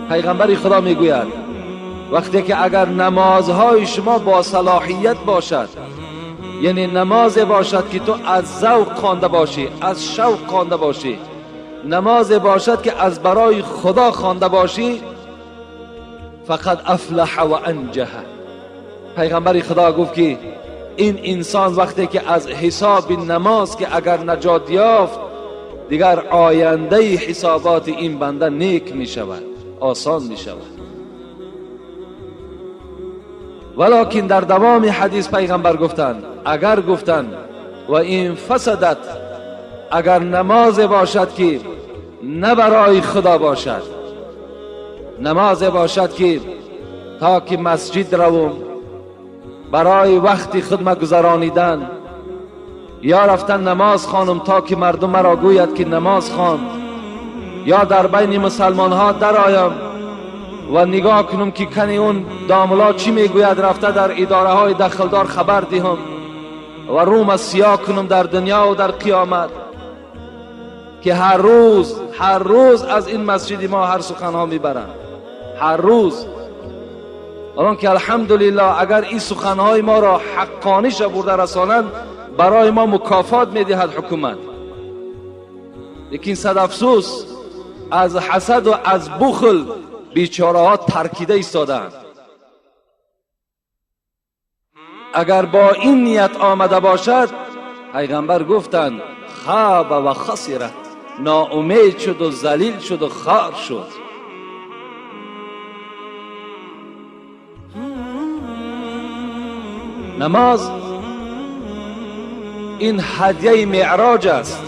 پیغمبر خدا میگوید وقتی که اگر نمازهای شما با صلاحیت باشد، یعنی نماز باشد که تو از ذوق خوانده باشی، از شوق خوانده باشی، نماز باشد که از برای خدا خوانده باشی، فقط افلح و انجح. پیغمبر خدا گفت که این انسان وقتی که از حساب نماز که اگر نجات یافت، دیگر آینده حسابات این بنده نیک می شود، آسان می شود. ولکن در دوام حدیث پیغمبر گفتند، اگر گفتند و این فسدت، اگر نماز باشد که نه برای خدا باشد، نماز باشد که تا که مسجد روم برای وقت خود گذرانیدن، یا رفتن نماز خوانم تا که مردم مرا گوید که نماز خواند، یا در بین مسلمان ها درآیم و نگاه کنم که کنی اون داملا چی میگوید، رفته در اداره های دخلدار خبر دهم و روم سیاه کنم در دنیا و در قیامت، که هر روز هر روز از این مسجد ما هر سخنها میبرند، هر روز. الان که الحمدلله اگر این سخنهای ما را حقانیش برده رسانند، برای ما مکافات میدهد حکومت. لیکن صد افسوس از حسد و از بخل بیچاره ها ترکیده ایستادند. اگر با این نیت آمده باشد، پیغمبر گفتند خاب و خسرت، ناامید شد و ذلیل شد و خار شد. نماز این هدیه معراج است.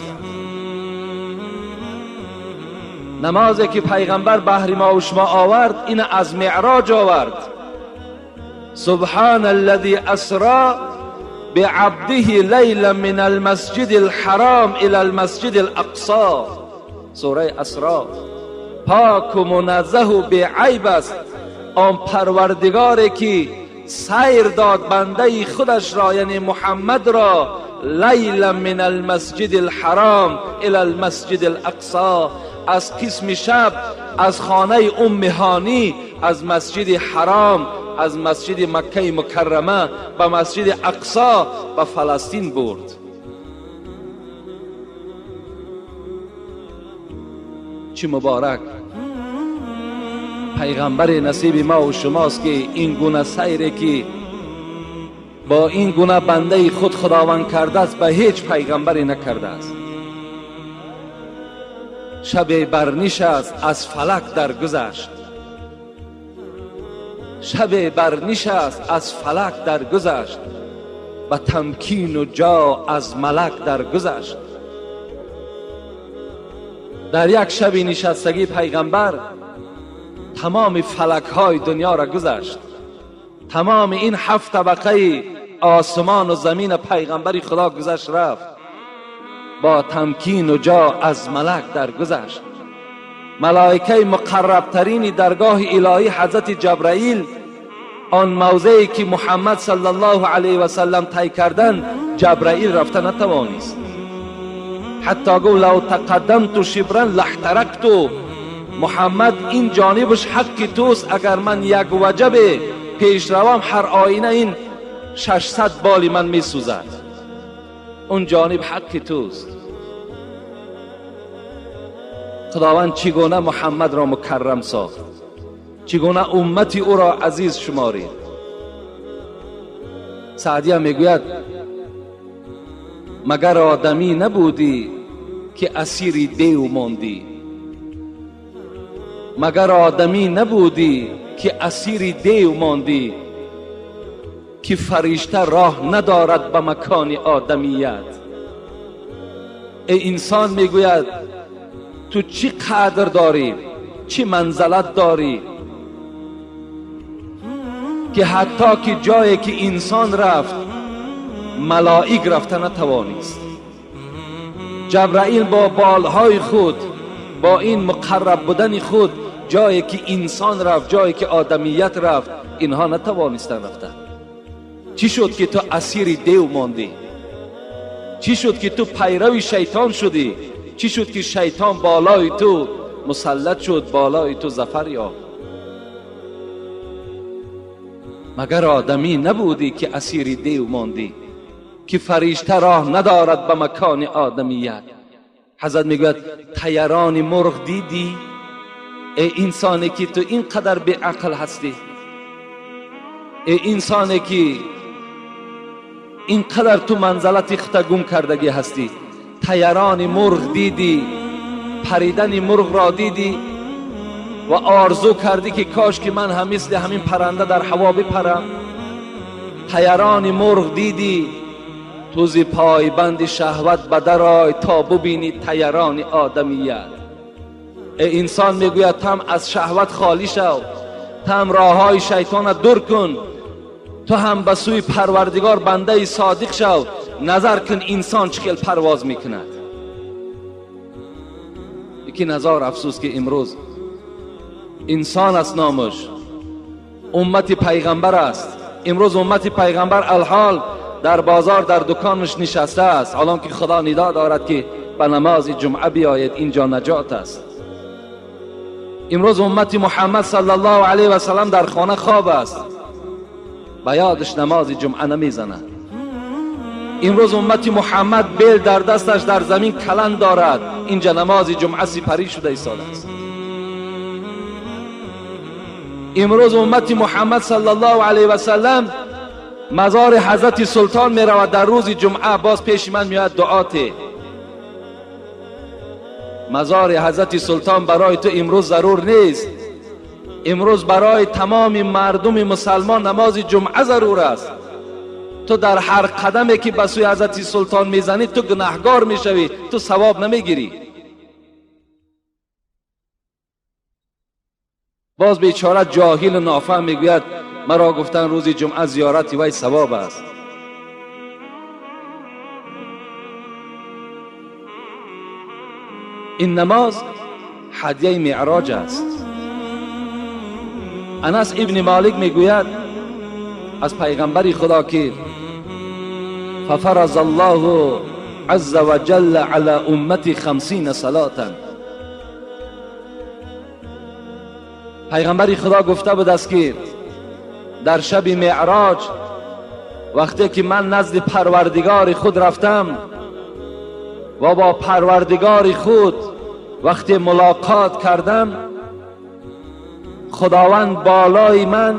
نمازی که پیغمبر بهر ما و شما آورد، این از معراج آورد. سبحان الذي اسرا بعبده لیلا من المسجد الحرام الى المسجد الاقصى، سوره اسرا. پاک و منزه و بی‌عیب است آن پروردگاری که سیر داد بنده خودش را، یعنی محمد را، لیلا من المسجد الحرام الى المسجد الاقصى، از قسم شب از خانه ام هانی، از مسجد حرام، از مسجد مکه مکرمه به مسجد اقصا به فلسطین برد. چه مبارک پیغمبر نصیب ما و شماست که این گونه سیری که با این گونه بنده خود خداوند کرده است، به هیچ پیغمبری نکرده است. شب برنشست از فلک درگذشت، شب برنشست از فلک درگذشت، به تمکین و جا از ملک درگذشت. در یک شب نشستگی پیغمبر تمام فلک های دنیا را گذشت، تمام این 7 طبقه آسمان و زمین پیغمبر خدا گذشت رفت، با تمکین و جا از ملک درگذشت. ملائکه مقربترین درگاه الهی حضرت جبرائیل، آن موضعی که محمد صلی الله علیه و سلم طی کردن، جبرائیل رفته نتوانست. حتی گفت لو تقدمت شبرا لاحترقت. محمد این جانبش حق توست، اگر من یک وجب پیش روم هر آینه این 600 بال من میسوزد، اون جانب حق توست. خداوند چگونه محمد را مکرم ساخت، چگونه امت او را عزیز شمارید. سعدیه میگوید مگر آدمی نبودی که اسیر دیو ماندی، مگر آدمی نبودی که اسیر دیو ماندی، که فرشته راه ندارد به مکان آدمیت. ای انسان، میگوید تو چی قدر داری، چی منزلت داری که حتی که جایی که انسان رفت ملائک رفته نتوانست. جبرائیل با بالهای خود، با این مقرب بودن خود، جایی که انسان رفت، جایی که آدمیت رفت، اینها نتوانستن رفتن. چی شد که تو اسیر دیو ماندی؟ چی شد که تو پیرو شیطان شدی؟ چی شد که شیطان بالای تو مسلط شد، بالای تو ظفر یافت؟ مگر آدمی نبودی که اسیر دیو ماندی، که فرشته راه ندارد به مکان آدمیت. حضرت میگوید طیران مرغ دیدی؟ ای انسانی که تو اینقدر بی عقل هستی، ای انسانی که اینقدر تو منزلت خود گم کردگی هستی، طیران مرغ دیدی، پریدن مرغ را دیدی و آرزو کردی که کاش که من هم مثل همین پرنده در هوا بپرم. طیران مرغ دیدی، تو ز پایبند شهوت به درآی تا ببینی طیران آدمیت. ای انسان میگوید تم از شهوت خالی شو، تم راههای شیطان دور کن، تو هم به سوی پروردگار بنده صادق شو. نظر کن انسان چه خیل پرواز میکند. یکی نظر افسوس که امروز انسان است نامش، امت پیغمبر است. امروز امت پیغمبر الحال در بازار در دکانش نشسته است، حالان که خدا ندا دارد که به نماز جمعه بیاید، اینجا نجات است. امروز امت محمد صلی الله علیه و سلم در خانه خواب است، به یادش نماز جمعه نمیزند. امروز امت محمد بیل در دستش در زمین کلند دارد، اینجا نماز جمعه سپری شده ایستاده است. امروز امت محمد صلی الله علیه و سلم مزار حضرت سلطان می رود در روز جمعه، باز پیش من میاد دعاته. مزار حضرت سلطان برای تو امروز ضرور نیست، امروز برای تمام مردم مسلمان نماز جمعه ضرور است. تو در هر قدمی که به سوی حضرت سلطان میزنی تو گناهگار میشوی، تو ثواب نمیگیری. باز بیچاره جاهل و نافهم میگوید مرا گفتن روز جمعه زیارت وی ثواب است. این نماز هدیه معراج است. انس ابن مالک میگوید از پیغمبر خدا که ففرض الله عز وجل علی امتی 50 صلاة. پیغمبر خدا گفته بود است که در شب معراج وقتی که من نزد پروردگار خود رفتم و با پروردگار خود وقتی ملاقات کردم، خداوند بالای من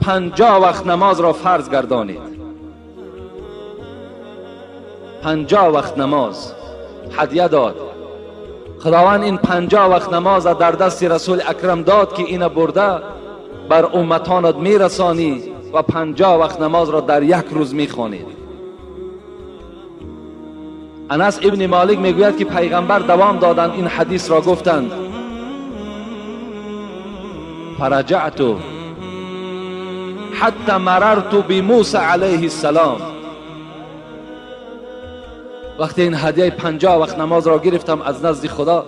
50 وقت نماز را فرض گردانید. 50 وقت نماز هدیه داد. خداوند این 50 وقت نماز را در دست رسول اکرم داد که اینو برده بر امتانت میرسانی و 50 وقت نماز را در یک روز میخوانید. انس ابن مالک میگوید که پیغمبر دوام دادند این حدیث را گفتند. فرجعت حتی مررت بموسی علیه السلام. وقتی این هدیه 50 وقت نماز را گرفتم از نزد خدا،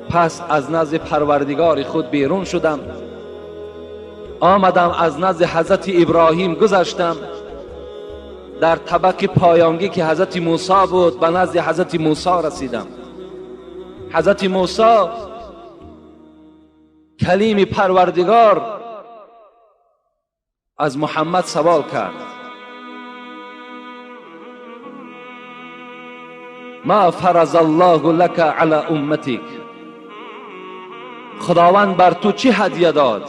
پس از نزد پروردگار خود بیرون شدم، آمدم از نزد حضرت ابراهیم گذشتم، در طبق پایانگی که حضرت موسی بود به نزد حضرت موسی رسیدم. حضرت موسی کلیم پروردگار از محمد سوال کرد: ما فرض الله لك على امتك، خداوند بر تو چی هدیه داد؟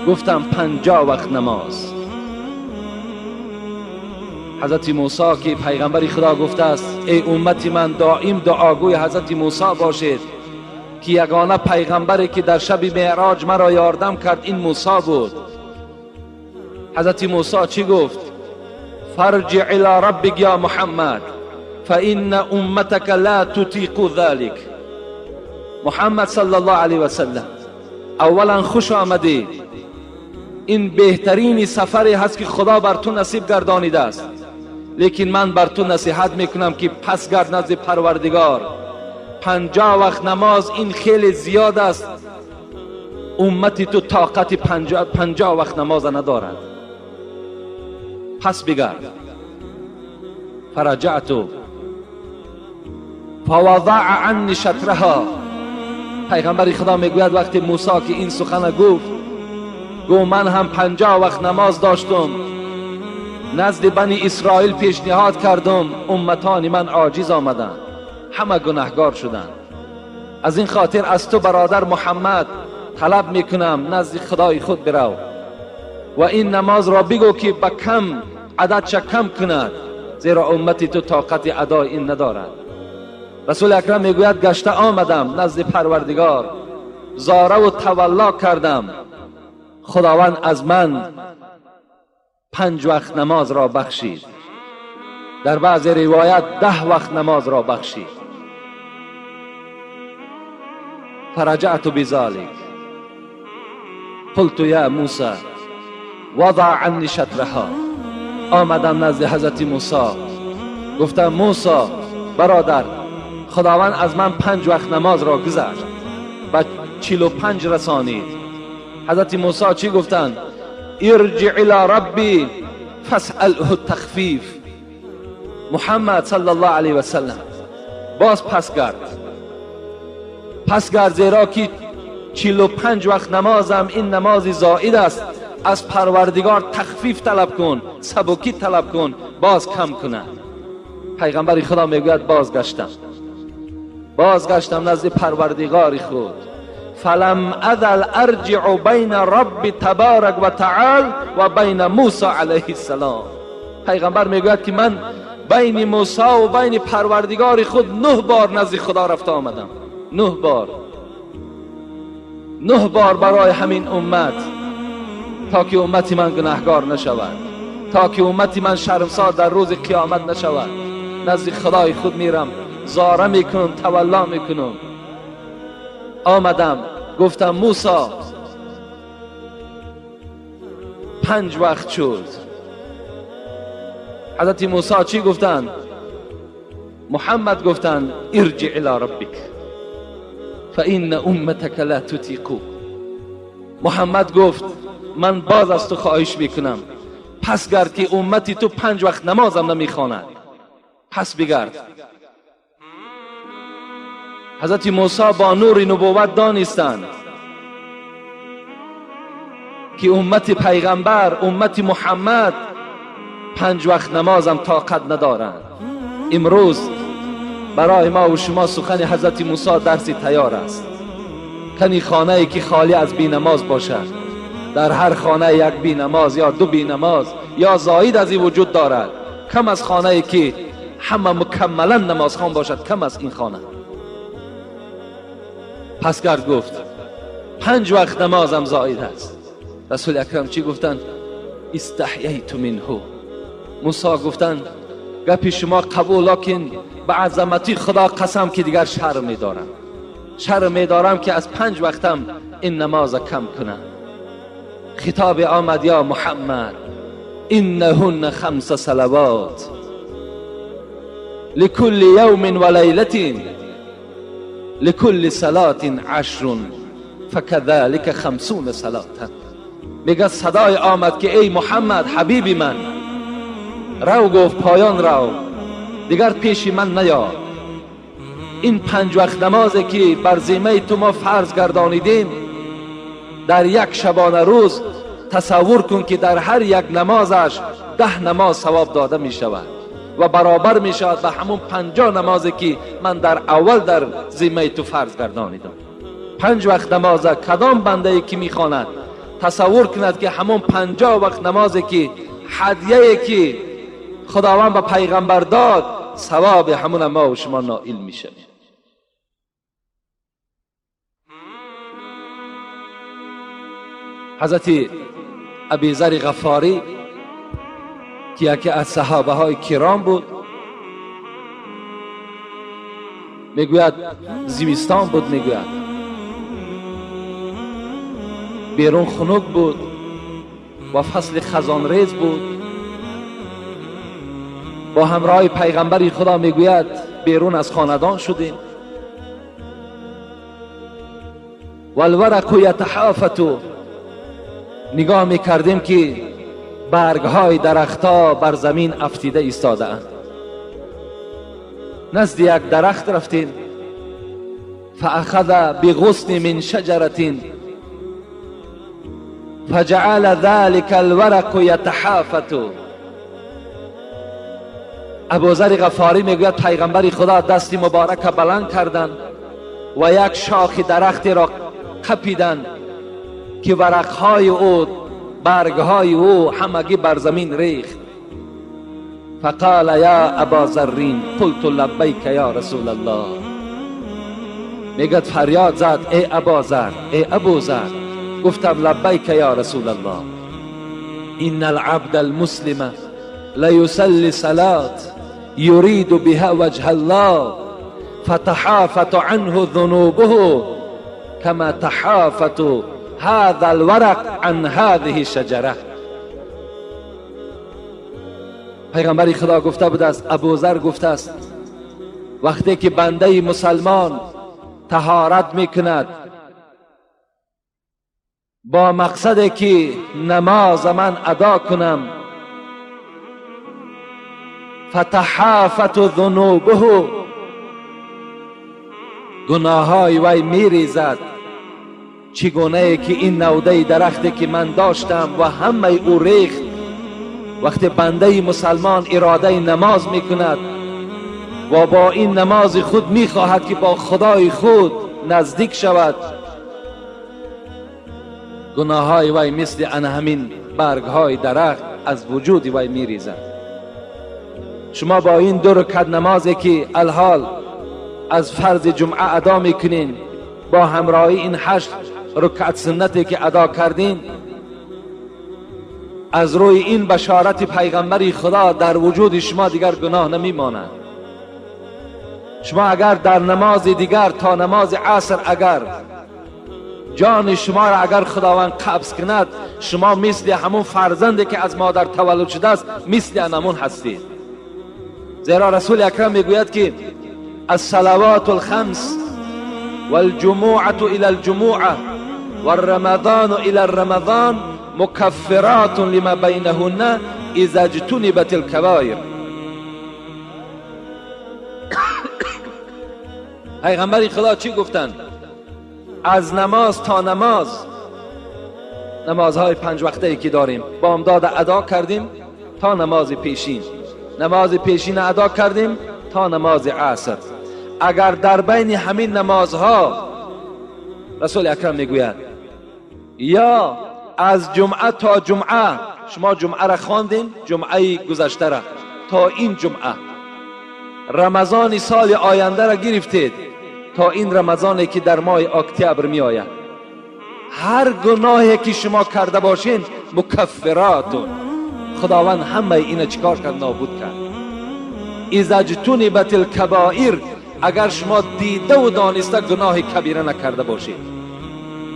گفتم 50 وقت نماز. حضرت موسی که پیغمبر خدا گفته است ای امت من دائم دعاگوی حضرت موسی باشید که یگانه پیغمبری که در شب معراج مرا یاردم کرد این موسی بود. حضرت موسی چی گفت؟ فرجع الى ربک یا محمد فإن امتك لا تطیق ذلك. محمد صلی الله علیه و سلم، اولا خوش آمدی، این بهترین سفری هست که خدا بر تو نصیب گردانیده است، لیکن من بر تو نصیحت میکنم که پس گرد نزد پروردگار. 50 وقت نماز این خیلی زیاد است، امتی تو طاقت 50 وقت نماز ندارد، پس بگرد. فرجعت فوضع عنی شطرها. پیغمبر خدا میگوید وقتی موسی که این سخن گفت، گو من هم 50 وقت نماز داشتم، نزد بنی اسرائیل پیشنهاد کردم، امتان من عاجز آمدند، همه گناهگار شدند. از این خاطر از تو برادر محمد طلب میکنم نزد خدای خود برو و این نماز را بگو که به کم عددش کم کند، زیرا امتی تو طاقت ادای این ندارد. رسول اکرم میگوید گشته آمدم نزد پروردگار، زاره و تولا کردم، خداوند از من 5 وقت نماز را بخشید، در بعض روایت 10 وقت نماز را بخشید. فرجعت بذلك قلت یا موسی وضع عنی شطرها. آمدم نزد حضرت موسی، گفتم موسی برادر، خداوند از من 5 وقت نماز را گذشت و 45 رسانید. حضرت موسی چی گفتند؟ ارجع الى ربی فاسأله التخفیف. محمد صلی الله علیه و سلم باز پس گرد، پس گرد، زیرا که 45 وقت نمازم این نماز زائد است، از پروردگار تخفیف طلب کن، سبکی طلب کن، باز کم کنه. پیغمبر خدا میگوید بازگشتم، بازگشتم نزد پروردگار خود، فلم ازل ارجع بین رب تبارک و تعال و بین موسی علیه السلام. پیغمبر میگوید که من بین موسی و بین پروردگار خود 9 بار نزد خدا رفته آمدم، 9 بار، 9 بار برای همین امت، تا که امت من گناهگار نشود، تا که امت من شرمسار در روز قیامت نشود. نزد خدای خود میرم، زاره میکنم، تولا میکنم. آمدم گفتم موسی 5 وقت شد. حضرت موسی چی گفتند؟ محمد گفتند ارجع الى ربک فان امتک لا تطیق. محمد گفت من باز از تو خواهش میکنم، پس گرد که امتی تو 5 وقت نمازم نمیخواند، پس بگرد. حضرت موسی با نور نبوت دانستند که امت پیغمبر، امت محمد 5 وقت نمازم طاقت ندارند. امروز برای ما و شما سخن حضرت موسی درسی تیار است. کنی خانه ای که خالی از بی نماز باشد، در هر خانه یک بی نماز یا 2 بی نماز یا زاید از این وجود دارد، کم از خانه ای که همه مکملا نمازخوان باشد، کم از این خانه. پس گرد گفت 5 وقت نمازم زاید است. رسول اکرم چی گفتند؟ استحییت منه. موسی گفتند گپی شما قبول، لکن به عظمتی خدا قسم که دیگر شرم می‌دارم، شرم می‌دارم که از 5 وقتم این نماز کم کنم. خطاب آمد یا محمد انهن 5 صلوات لكل یوم و لیلة لكل صلاة 10 فكذلك 50 صلاة. میگه صدای آمد که ای محمد حبیبی من، رو گفت پایان رو، دیگر پیش من نیا. این 5 وقت نمازی که بر ذمه تو ما فرض گردانیدیم، در یک شبانه روز تصور کن که در هر یک نمازش 10 نماز ثواب داده می شود و برابر می شود به همون 50 نمازی که من در اول در ذمه تو فرض گردانیدم. 5 وقت نماز کدام بنده ای که می خواند تصور کند که همون 50 وقت نمازی که هدیه که خداوند به پیغمبر داد، ثواب همون ما و شما نائل می شویم. حضرت ابی ذر غفاری که یکی از صحابه های کرام بود، میگوید زمستان بود، میگوید بیرون خنک بود و فصل خزان ریز بود. با همراه پیغمبر خدا میگوید بیرون از خاندان شدیم. والورق یتحافت، نگاه میکردیم که برگهای درختها بر زمین افتیده ایستاده اند. نزد یک درخت رفتیم، فاخذ بغصن من شجرة فجعل ذلك الورق يتحافت. ابوذر غفاری میگوید پیغمبر خدا دست مبارک بلند کردند و یک شاخ درختی را قپیدند که ورقهای او، برگهای او همگی بر زمین ریخت. فقال یا ابا ذرین قلت لبیک یا رسول الله. میگد فریاد زد ای ابا ذر، ای ابوذر. گفتم لبیک یا رسول الله. ان العبد المسلم لیصلی صلاة یرید بها وجه الله فتحافت عنه ذنوبه كما تحافت هذا الورق عن هذه الشجره. پیغمبر خدا گفته بود است، ابوذر گفته است وقتی که بنده مسلمان طهارت میکند با مقصد که نماز من ادا کنم، فتحافت ذنوبه، گناههای وی میریزد، چگونه که این نوده درختی که من داشتم و همه او ریخت. وقتی بنده مسلمان اراده نماز میکند و با این نماز خود میخواهد که با خدای خود نزدیک شود، گناههای وی مثل همین برگهای درخت از وجود وی میریزد. شما با این دو رکعت نمازی که الحال از فرض جمعه ادا میکنین، با همراهی این 8 رکعت سنتی که ادا کردین، از روی این بشارت پیغمبر خدا در وجود شما دیگر گناه نمیماند. شما اگر در نماز دیگر تا نماز عصر اگر جان شما را اگر خداوند قبض کند، شما مثل همون فرزندی که از مادر تولد شده است، مثل همون هستید. زیرا رسول اکرم میگوید که الصلوات الخمس والجموعة الى الجموعة والرمضان الى الرمضان مکفرات لما بینهن اذا اجتنبت الکبایر. پیغمبر خدا چی گفتند؟ از نماز تا نماز، نمازهای 5 وقته ای که داریم بامداد ادا کردیم تا نماز پیشین، نماز پیشین ادا کردیم تا نماز عصر. اگر در بین همین نمازها رسول اکرم میگوید یا از جمعه تا جمعه، شما جمعه را خواندین، جمعه گذشته را تا این جمعه، رمضان سال آینده را گرفتید تا این رمضانی که در ماه اکتبر می آید، هر گناهی که شما کرده باشین مکفراتون، خداوند همه اینو چیکار کرد؟ نابود کرد. اذا اجتنبت الکبائر، اگر شما دیده و دانسته گناه کبیره نکرده باشید،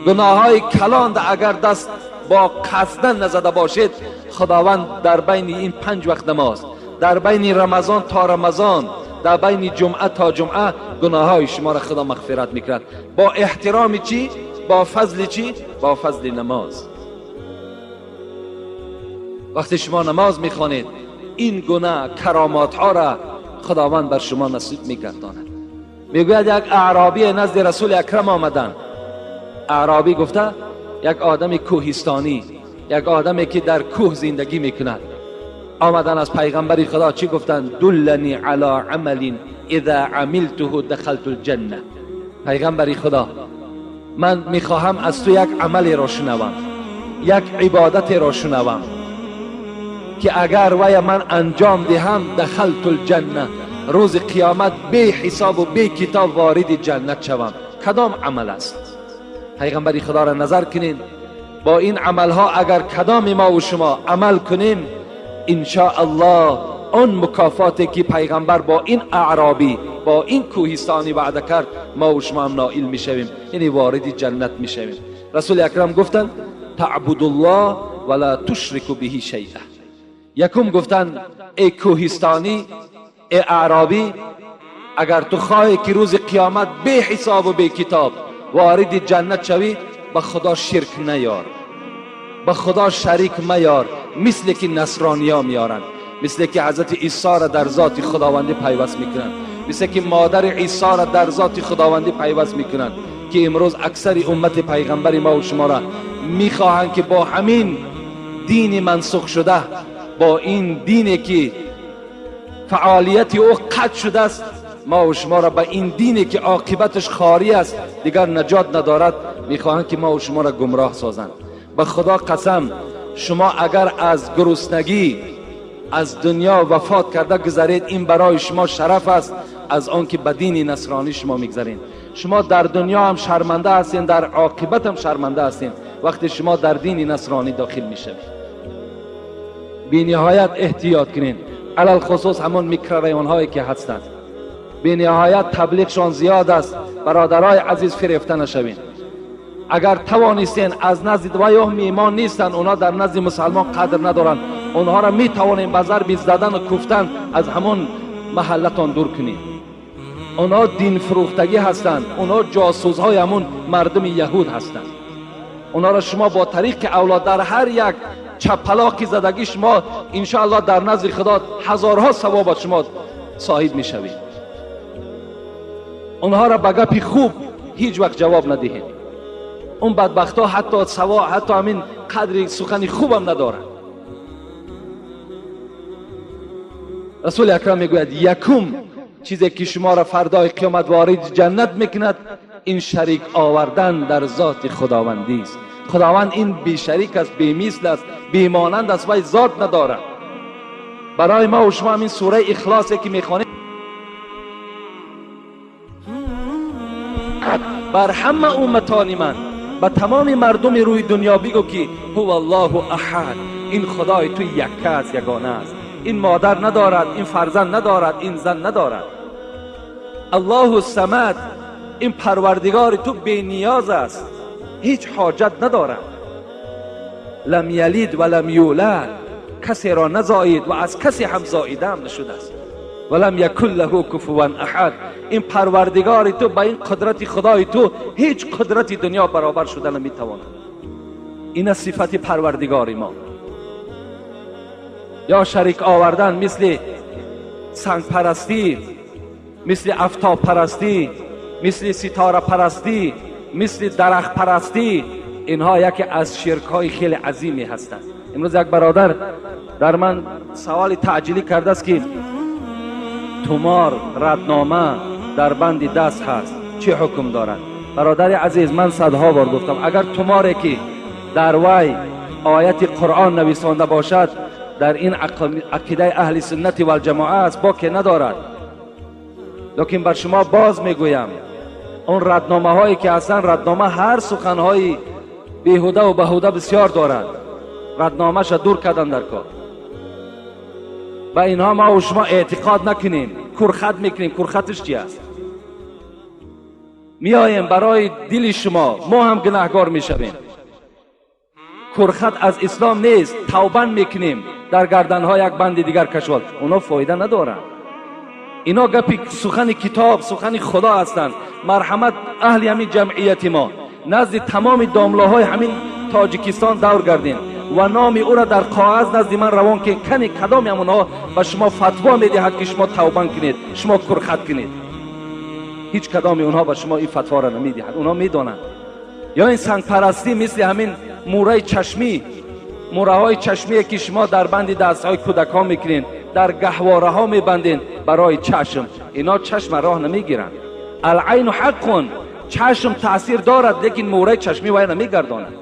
گناه های کلان اگر دست با قصدن نزده باشید، خداوند در بین این 5 وقت نماز، در بین رمضان تا رمضان، در بین جمعه تا جمعه، گناه های شما را خدا مغفرت میکند. با احترام چی؟ با فضل چی؟ با فضل نماز. وقتی شما نماز میخوانید این گناه کرامات ها را خداوند بر شما نصیب میگرداند. میگوید یک اعرابی نزد رسول اکرم آمدن. اعرابی گفته یک آدم کوهستانی، یک آدمی که در کوه زندگی میکند، آمدن از پیغمبر خدا چی گفتن؟ دلنی علی عمل اذا عملته دخلت الجنه. پیغمبر خدا من میخواهم از تو یک عمل را شنوم، یک عبادت را شنوم که اگر وی من انجام دهم دخلت الجنه، روز قیامت بی حساب و بی کتاب وارد جنت شوم. کدام عمل است؟ پیغمبر خدا را نظر کنین، با این عملها اگر کدام ما و شما عمل کنیم ان شاء الله آن مکافاتی که پیغمبر با این اعرابی، با این کوهستانی وعده کرد، ما و شما هم نائل میشویم، یعنی وارد جنت میشویم. رسول اکرم گفتند تعبد الله ولا تشرک به شیئا. یکم گفتن ای کوهستانی، ای اعرابی، اگر تو خواهی که روز قیامت بی حساب و بی کتاب وارد جنت شوی، به خدا شرک نیار، به خدا شریک میار، مثل که نصرانیا میارن، مثل که حضرت عیسی را در ذات خداوندی پیوست میکنن، مثل که مادر عیسی را در ذات خداوندی پیوست میکنن. که امروز اکثر امت پیغمبر ما و شما را میخواهند که با همین دین منسوخ شده، با این دینی که فعالیت او قطع شده است، ما و شما را به این دینی که عاقبتش خاری است، دیگر نجات ندارد، میخواهند که ما و شما را گمراه سازند. به خدا قسم، شما اگر از گرسنگی از دنیا وفات کرده گذرید، این برای شما شرف است از آنکه به دین نصرانی شما میگذرید. شما در دنیا هم شرمنده هستین، در عاقبت هم شرمنده هستین وقتی شما در دین نصرانی داخل میشوید. بی نهایت احتیاط کنین، علی الخصوص همون میکروریون هایی که هستند، بی نهایت تبلیغشان زیاد است. برادرای عزیز، فریفته نشوین. اگر توانستین از نزد و یا میمان نیستند، اونا در نزد مسلمان قدر ندارند، اونها را می توانیم به ضرب زدن و کوفتن از همون محلتان دور کنیم. اونا دین فروختگی هستند، اونا جاسوس های همون مردم یهود هستند. اونا را شما با طریق اولاد در هر یک چپلاکی زدگی شما انشاءالله در نزد خدا هزارها ثواب شما صاحب میشوید. اونها را به گپی خوب هیچ وقت جواب ندهید. اون بدبخت ها حتی سوا حتی همین قدر سخنی خوبم ندارند. رسول اکرم میگوید یکم چیزی که شما را فردای قیامت وارد جنت میکند، این شریک آوردن در ذات خداوندی است. خداوند این بی شریک است، بی مثل است، بی مانند است و ذات ندارد. برای ما و شما همین سوره اخلاصی که میخوانیم بر همه امتان من، به تمام مردم روی دنیا بگو که هو الله احد، این خدای تو یک است، یگانه است، این مادر ندارد، این فرزند ندارد، این زن ندارد. الله الصمد، این پروردگار تو بی نیاز است، هیچ حاجت ندارد. لم یلد و لم یولد، کسی را نزایید و از کسی هم زاییده هم نشده است. ولم یکن له کفوا احد، این پروردگار تو با این قدرت خدای تو هیچ قدرت دنیا برابر شده نمیتواند. این صفت پروردگار ما. یا شریک آوردن مثل سنگ پرستی، مثل افتاب پرستی، مثل ستاره پرستی، مثل درخت پرستی، اینها یکی از شرک های خیلی عظیمی هستند. امروز یک برادر در من سوال تعجیلی کرده است که تومار ردنامه در بند دست هست، چه حکم دارد؟ برادر عزیز، من صدها بار گفتم اگر توماری که در وی آیت قرآن نویسانده باشد، در این عقیده اهل سنت و الجماعه است، باکی ندارد. لیکن بر شما باز میگویم اون ردنامه هایی که اصلا ردنامه هر سخنهای بیهوده و بهوده بسیار دارد، ردنامه ش دور کردن در کار. و اینها ما و شما اعتقاد نکنیم، کرخت میکنیم. کرختش چی است؟ میایم برای دل شما، ما هم گناهگار میشویم. کرخت از اسلام نیست، توبن میکنیم، در گردنها یک بند دیگر کشوال، اونا فایده ندارن. اینا گپی سخن کتاب، سخن خدا هستند. مرحمت اهل همین جمعیت ما، نزد تمام داملاهای همین تاجیکستان دور گردین و نام او را در کاغذ نزد من روان که کنی کدام همونها به شما فتوا میدهد که شما توبن کنید، شما کرخت کنید. هیچ کدام اونها به شما این فتوا را نمیدهد، اونها میدانند. یا این سنگ پرستی مثل همین موره چشمی، موره های چشمی که شما در بند دست های کودک ها میکنین، در گهواره ها میبندین برای چشم، اینا چشم راه نمیگیرن. العین حق، چشم تاثیر دارد، لیکن موره چشمی وای نمیگرداند.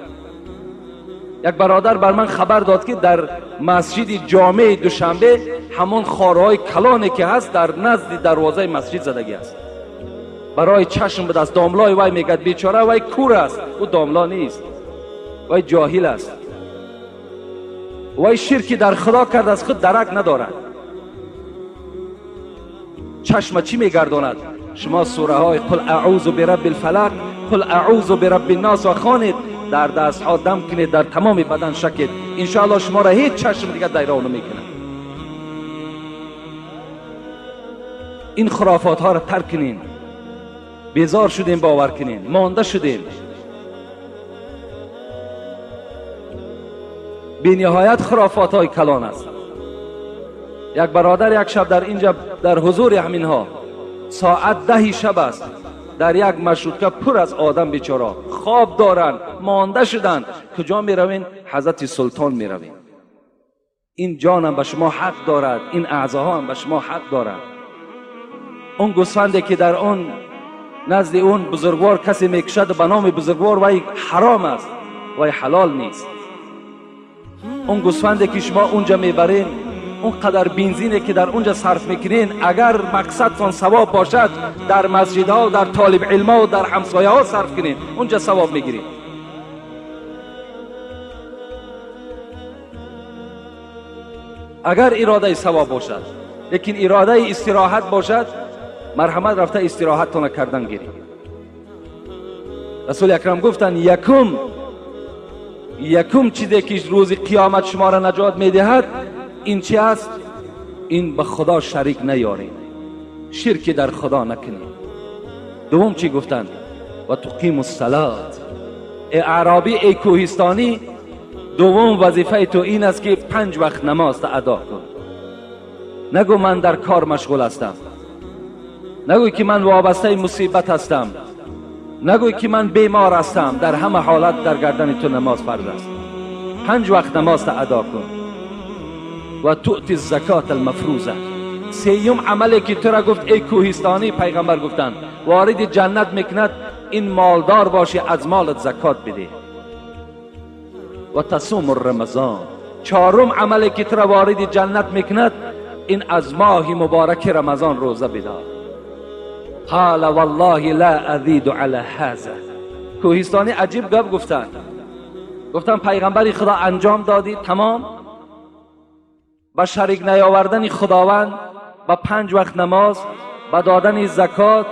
یک برادر بر من خبر داد که در مسجد جامع دوشنبه همون خارهای کلانی که هست در نزد دروازه مسجد زدگی است، برای چشم به دست. داملای وای میگد بیچاره وای کور است، او داملا نیست، وای جاهل است، وای شرکی در خدا کرد، از خود درک ندارد. چشم چی میگرداند؟ شما سوره های قل اعوذ برب الفلق، قل اعوذ برب الناس و خوانید، در دست ها دم کنید، در تمام بدن شکید، انشاءالله شما را هیچ چشم دیگر دیران نمیکنه. این خرافات ها را ترک کنین. بیزار شدیم باور کنین، مانده شدیم. بی نهایت خرافات های کلان است. یک برادر یک شب در اینجا در حضور همینها، ساعت 10 شب است، Дар як маршрутка пур аз одам бечора хоб доранд, монда шуданд. Куҷо меравем? Ҳазрати Султон меравем. Ин ҷонам ба шумо ҳақ дорад, ин аъзоҳо ҳам ба шумо ҳақ дорад. Он гӯсфанде ки дар он назди он бузургвор касе мекушад ба номи бузургвор, вай ҳаром аст, вай ҳалол нест. Он гӯсфанде ки шумо унҷа мебаред, он қадар бензине ки дар унҷа сарф мекунед, агар мақсадтон савоб бошад, дар масҷидҳо, дар толиб илмҳо, дар ҳамсояҳо сарф кунед, унҷа савоб мегиред. Агар иродаи савоб бошад, лекин иродаи истироҳат бошад, марҳамат рафта истироҳаттона кардан гиред. Расули акрам гуфтанд, якум чизе ки рӯзи қиёмат шуморо наҷот медиҳад ин чи аст? Ин ба Худо шарик наёред, ширки дар Худо накунед. Дуввум чӣ гуфтанд? Ва туқиму ссалот. Эй аъробӣ, эй кӯҳистонӣ, дуввум вазифаи ту ин аст ки 5 вақт намозта адо кун. Нагӯ ман дар кор машғул ҳастам, нагӯ ки ман вобастаи мусибат ҳастам, нагӯ ки ман бемор ҳастам. Дар ҳама ҳолат дар гардани ту намоз фарз аст. 5 вақт намозта адо кун. Ва туъти закот алмафруза. Сеюм амале ки тура гуфт эй кӯҳистонӣ, пайғамбар гуфтанд, вориди ҷаннат мекунад ин молдор бошӣ, аз молат закот бидеҳ. Ва тасуму рамазон. Чорум амале ки тура вориди ҷаннат мекунад ин аз моҳи мубораки Рамазон рӯза бидор. قال والله لا ازید علی هذا. کوهستانی عجیب گپ گفتن، گفتن پیغمبری خدا انجام دادی تمام، با شریک نیاوردن خداوند، با 5 وقت نماز، با دادن زکات،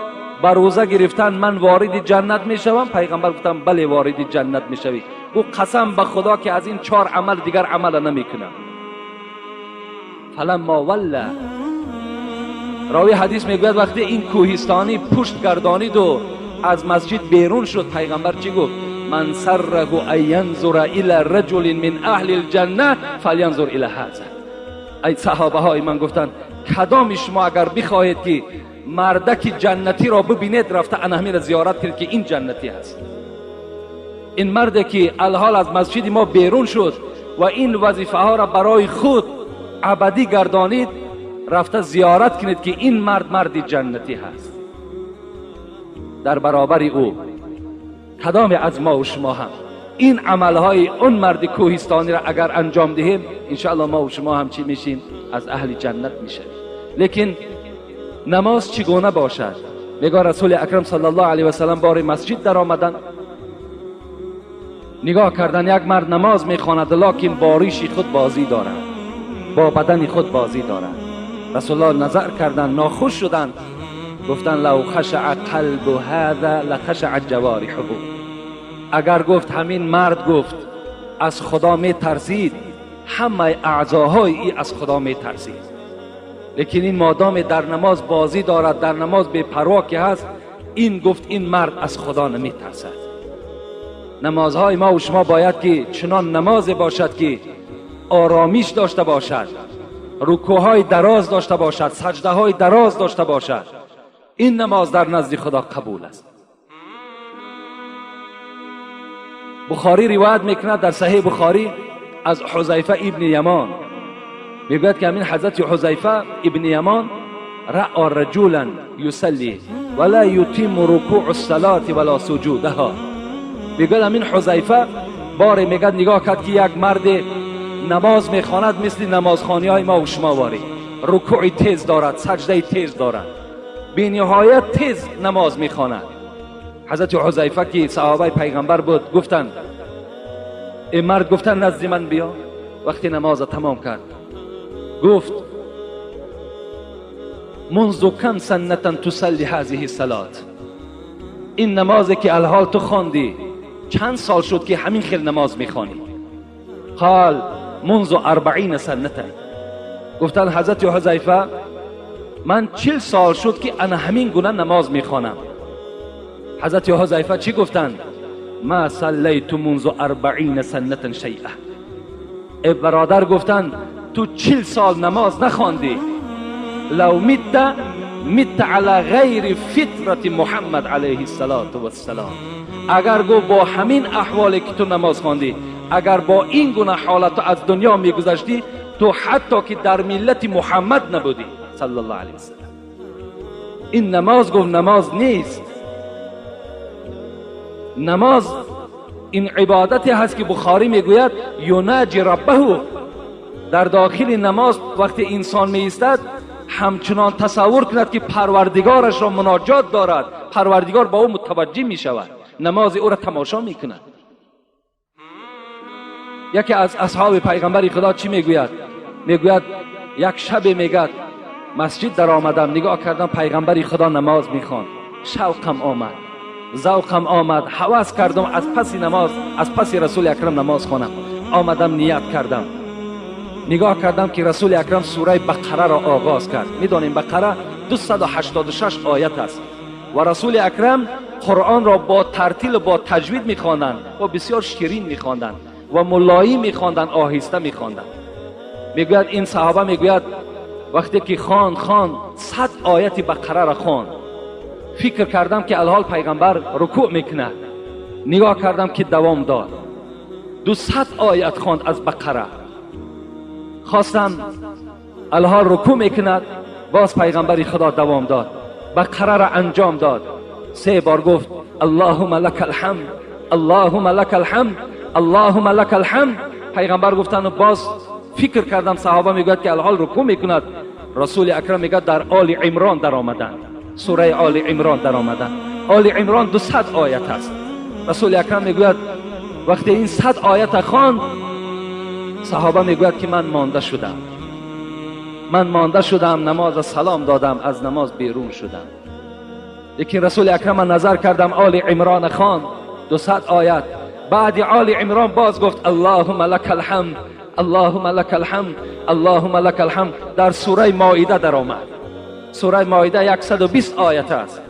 با روزه گرفتن من وارد جنت میشوم؟ پیغمبر گفتن بله وارد جنت میشوی. او قسم به خدا که از این 4 عمل دیگر عمل نمیکنم. فلما ولی، راوی حدیث میگوید وقتی این کوهستانی پشت گردانید و از مسجد بیرون شد، پیغمبر چی گفت؟ من سره ان ینظر الی رجل من اهل الجنه فلینظر الی هذا. ای صحابه های من، گفتند کدام شما اگر بخواهید که مردک جنتی را ببینید، رفته انهمی را زیارت کنید که این جنتی هست. این مرد که الحال از مسجد ما بیرون شد و این وظیفه ها را برای خود ابدی گردانید، رفته زیارت کنید که این مرد مرد جنتی هست. در برابر او کدام از ما و شما هم این عملهای اون مرد کوهستانی را اگر انجام دهیم، انشاءالله ما و شما هم چی میشیم؟ از اهل جنت میشیم. لیکن نماز چگونه باشد؟ میگه رسول اکرم صلی الله علیه و سلم بار مسجد در آمدن، نگاه کردن یک مرد نماز میخواند، لکن باریش خود بازی دارد، با بدن خود بازی دارد. رسول الله نظر کردن، ناخوش شدند، گفتن لو خشع قلب هذا لخشع جوارحه. اگر گفت همین مرد گفت از خدا می ترسید، همه اعضاهای ای از خدا می ترسید. لیکن این مادام در نماز بازی دارد، در نماز بی پروا که هست، این گفت این مرد از خدا نمی ترسد. نمازهای ما و شما باید که چنان نماز باشد که آرامیش داشته باشد، رکوعهای دراز داشته باشد، سجده های دراز داشته باشد. این نماز در نزد خدا قبول است. بخاری روایت میکند در صحیح بخاری از حذیفه ابن یمان، میگوید که همین حضرت حذیفه ابن یمان رأى رجلا یصلی ولا یتم رکوع الصلاة ولا سجودها. میگوید همین حذیفه باره میگد نگاه کرد که یک مرد نماز میخواند مثل نمازخانی های ما و شما واری، رکوع تیز دارد، سجده تیز دارد، بی نهایت تیز نماز میخواند. حضرت حذیفه که صحابه پیغمبر بود گفتند این مرد، گفتن نزد من بیا. وقتی نماز تمام کرد گفت منذ کم سنة تصلی هذه الصلاة، این نمازی که الحال تو خواندی چند سال شد که همین خیل نماز میخوانی؟ قال منذ 40 سنة. گفتن حضرت حذیفه من 40 سال شد که انا همین گونه نماز میخوانم. حضرت حذیفه چی گفتند؟ ما صلیت منذ 40 سنة شیئا. ای برادر، گفتند تو 40 سال نماز نخواندی، لو مت مت علی غیر فطرت محمد علیه الصلاة والسلام. اگر گفت با همین احوالی که تو نماز خواندی، اگر با این گونه حالت از دنیا میگذشتی، تو حتی که در ملت محمد نبودی صلی الله علیه وسلم. این نماز گفت نماز نیست. نماز این عبادتی هست که بخاری میگوید یناجی ربه. در داخل نماز وقتی انسان می ایستد همچنان تصور کند که پروردگارش را مناجات دارد، پروردگار با او متوجه می شود، نماز او را تماشا می کند. یکی از اصحاب پیغمبر خدا چی میگوید؟ میگوید یک شب میگد مسجد در آمدم، نگاه کردم پیغمبر خدا نماز میخواند، شوقم آمد، ذوقم آمد، هوس کردم از پس نماز، از پس رسول اکرم نماز خوانم. آمدم نیت کردم، نگاه کردم که رسول اکرم سوره بقره را آغاز کرد. میدانیم بقره 286 آیت است و رسول اکرم قرآن را با ترتیل و با تجوید میخواندند و بسیار شیرین میخواندند و ملایی میخواندند، آهسته میخواندند. میگوید این صحابه میگوید وقتی که خواند 100 آیت بقره را خواند، فکر کردم که الحال پیغمبر رکوع میکند، نگاه کردم که دوام داد، 200 آیت خواند از بقره. خواستم الحال رکوع میکند، باز پیغمبر خدا دوام داد، بقره را انجام داد. 3 بار گفت اللهم لک الحمد، اللهم لک الحمد، اللهم لک الحمد. پیغمبر گفتن و باز فکر کردم صحابه میگوید که الحال رکوع میکند. رسول اکرم میگه در آل عمران در آمدن، سوره آل عمران در آمدن. آل عمران 200 آیت است. رسول اکرم میگوید وقتی این 100 آیت خواند، صحابه میگوید که من مانده شدم، من مانده شدم، نماز سلام دادم، از نماز بیرون شدم. لیکن رسول اکرم نظر کردم آل عمران خواند 200 آیت. بعد آل عمران باز گفت اللهم لک الحمد، اللهم لک الحمد، اللهم لک الحمد. در سوره مائده در آمد. سوره مائده 120 آیت است.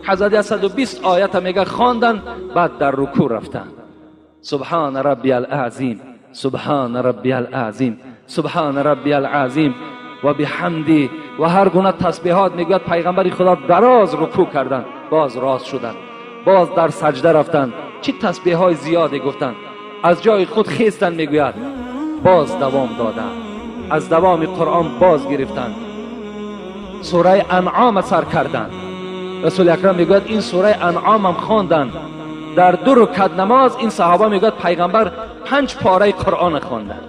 حضرت 120 آیت میگه خواندن، بعد در رکوع رفتن. سبحان ربی العظیم، سبحان ربی العظیم، سبحان ربی العظیم و بحمدی و هر گونه تسبیحات. میگوید پیغمبر خدا دراز رکوع کردن، باز راست شدن، باز در سجده رفتن. چی تسبیح های زیادی گفتن. از جای خود خیستن، میگوید باز دوام دادن، از دوام قرآن باز گرفتن. سوره انعام سر کردن. رسول اکرم میگوید این سوره انعام هم خواندن. در 2 رکعت نماز این صحابه میگوید پیغمبر 5 پاره قرآن خواندن،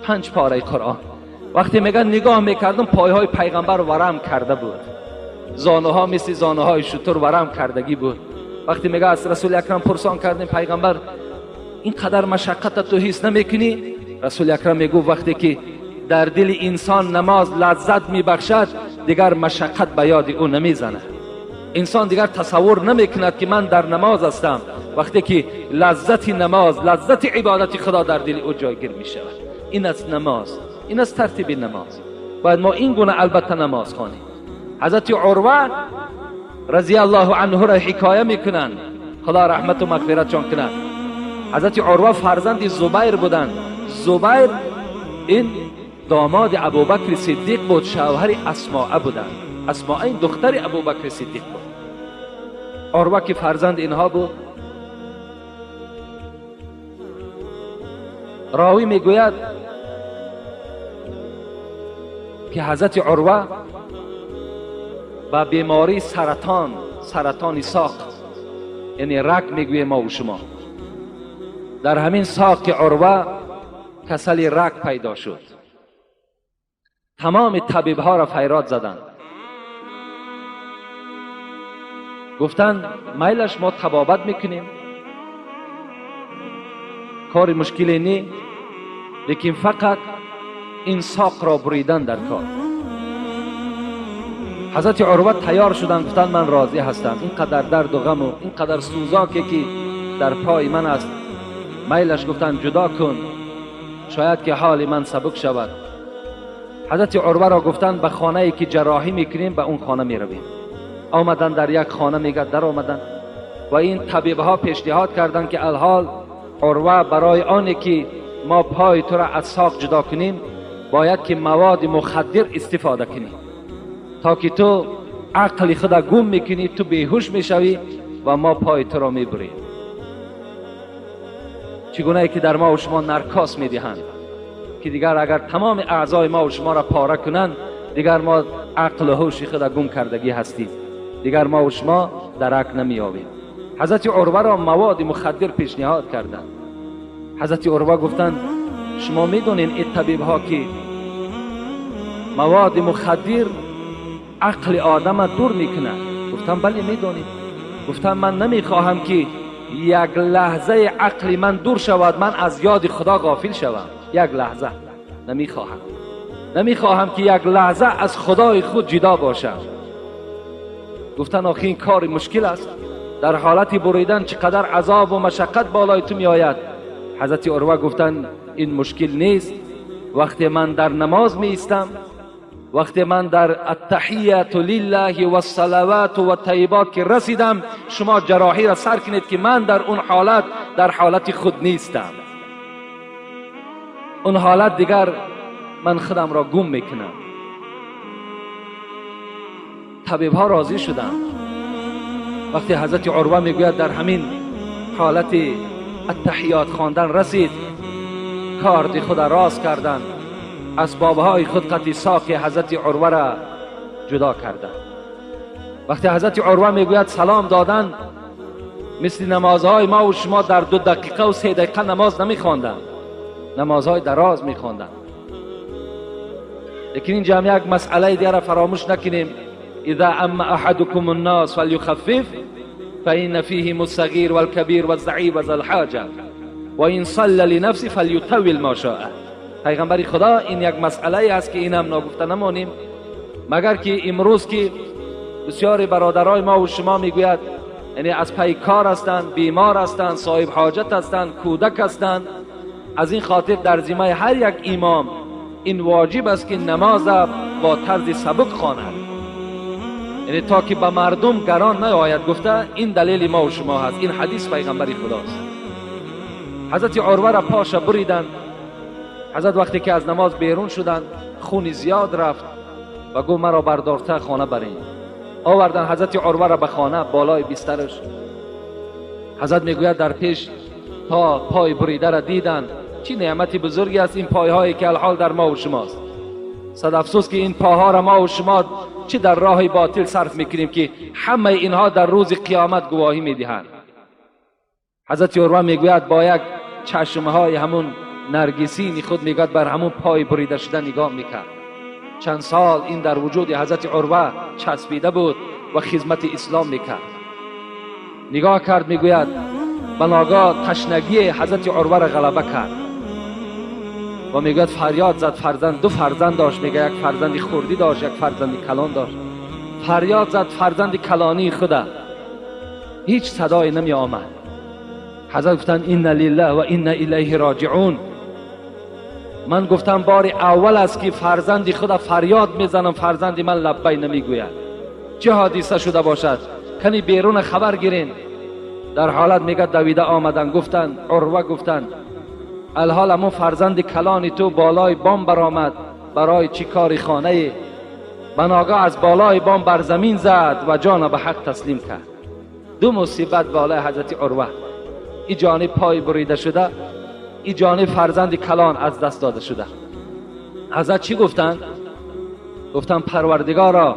5 پاره قرآن. وقتی میگن نگاه میکردم پایهای پیغمبر ورم کرده بود، زانوها مثل زانوهای شتر ورم کردگی بود. وقتی میگه از رسول اکرم پرسان کردیم پیغمبر این قدر مشقت تو حس نمیکنی؟ رسول اکرم میگو وقتی که در دل انسان نماز لذت میبخشد دیگر مشقت به یاد او نمیزند. انسان دیگر تصور نمیکند که من در نماز هستم. وقتی که لذت نماز، لذت عبادت خدا در دل او جایگیر میشود. این از نماز، این از ترتیب نماز. باید ما این گونه البته نماز خوانیم. حضرت عروه رضی الله عنه را حکایه میکنند، خدا رحمت و مغفرتشان کند. حضرت عروه فرزند زبیر بودند. زبیر این داماد ابوبکر صدیق بود، شوهر اسماء بودند. اسماء این دختر ابوبکر صدیق بود. عروه که فرزند اینها بود، راوی میگوید که حضرت عروه با بیماری سرطان، سرطان ساق، یعنی رگ میگوییم ما و شما، در همین ساق عروه کسل رگ پیدا شد. تمام طبیب ها را فریاد زدند، گفتند میلش ما طبابت میکنیم، کار مشکلی نی، لیکن فقط این ساق را بریدن در کار. حضرت عروه تیار شدند، گفتند من راضی هستم، اینقدر درد و غم و اینقدر سوزاکی که در پای من است، میلش گفتند جدا کن، شاید که حال من سبک شود. حضرت عروه را گفتند به خانه ای که جراحی میکنیم به اون خانه میرویم. آمدن در یک خانه، میگه در آمدن و این طبیب ها پیشنهاد کردند که الحال عروه برای آنی که ما پای تو را از ساق جدا کنیم باید که مواد مخدر استفاده کنیم تا که تو عقل خود گم میکنی، تو بیهوش میشوی و ما پای تو را میبریم. چگونه ای که در ما و شما نرکاس میدهند که دیگر اگر تمام اعضای ما و شما را پاره کنند، دیگر ما عقل و هوش خود گم کردگی هستیم، دیگر ما و شما درک نمیابیم. حضرت عروه را مواد مخدر پیشنهاد کردند. حضرت عروه گفتند شما میدونین این طبیب ها که مواد مخدر عقل آدم دور میکنه؟ گفتم بله میدونیم. گفتم من نمیخواهم که یک لحظه عقل من دور شود، من از یاد خدا غافل شوم. یک لحظه نمیخواهم، نمیخواهم که یک لحظه از خدای خود جدا باشم. گفتن آخه این کار مشکل است، در حالت بریدن چقدر عذاب و مشقت بالای تو میآید. حضرت عروه گفتن این مشکل نیست، وقتی من در نماز می ایستم، وقتی من در التحیت لله و الصلوات و الطیبات که رسیدم، شما جراحی را سر کنید که من در اون حالت، در حالت خود نیستم. اون حالت دیگر من خودم را گم میکنم. طبیب ها راضی شدند. وقتی حضرت عروه میگوید در همین حالت التحیات خواندن رسید، کارد خود را راست کردند، اسبابهای خود قطع ساق حضرت عروه را جدا کردند. وقتی حضرت عروه میگوید سلام دادن، مثل نمازهای ما و شما در 2 دقیقه و 3 دقیقه نماز نمیخواندند، نمازهای دراز میخواندند. لیکن اینجا هم یک مسئله دیگر را فراموش نکنیم. اذا اما احدكم الناس فليخفف فإن فيهم الصغير والكبير والضعيف وذا الحاجة وإن صلى لنفسه فليطول ما شاء. پیغمبر خدا این یک مسئله است که این هم ناگفته نمانیم، مگر که امروز که بسیاری برادرای ما و شما میگوید یعنی از پی کار هستند، بیمار هستند، صاحب حاجت هستند، کودک هستند. از این خاطر در ذمه هر یک امام این واجب است که نماز با طرز سبک خواند، یعنی تا که به مردم گران نیاید. گفته این دلیل ما و شما هست، این حدیث پیغمبر خداست. حضرت عروه را پاش بریدند. حضرت وقتی که از نماز بیرون شدند، خون زیاد رفت و گفت مرا بردارته خانه برین. آوردن حضرت عروه را به خانه، بالای بسترش. حضرت میگوید در پیش تا پای بریده را دیدند. چی نعمت بزرگی است این پایهایی که الحال در ما و شماست. صد افسوس که این پاها را ما و شما چه در راه باطل صرف میکنیم که همه اینها در روز قیامت گواهی میدهند. حضرت عروه میگوید با یک چشمهای همون نرگسین خود میگوید بر همون پای بریده شده نگاه میکرد. چند سال این در وجود حضرت عروه چسبیده بود و خدمت اسلام میکرد. نگاه کرد، میگوید بناگاه تشنگی حضرت عروه را غلبه کرد و میگوید فریاد زد. فرزند، 2 فرزند داشت، میگه یک فرزند خردی داشت، یک فرزند کلان داشت. فریاد زد فرزند کلانی خدا، هیچ صدایی نمی آمد. حضرت گفتند انا لله و انا الیه راجعون. من گفتم بار اول است که فرزند خدا فریاد میزنم، فرزند من لبی نمیگوید. چه حادثه شده باشد؟ کنی بیرون خبر گیرین. در حالت میگه دویده آمدن، گفتن عروه گفتن الحال امو فرزند کلانی تو بالای بام برآمد برای چی کار خانه، بناگاه از بالای بام بر زمین زد و جان به حق تسلیم کرد. 2 مصیبت بالای حضرت عروه، ای جانب پای بریده شده، ای جانب فرزند کلان از دست داده شده. حضرت چی گفتند؟ گفتن پروردگارا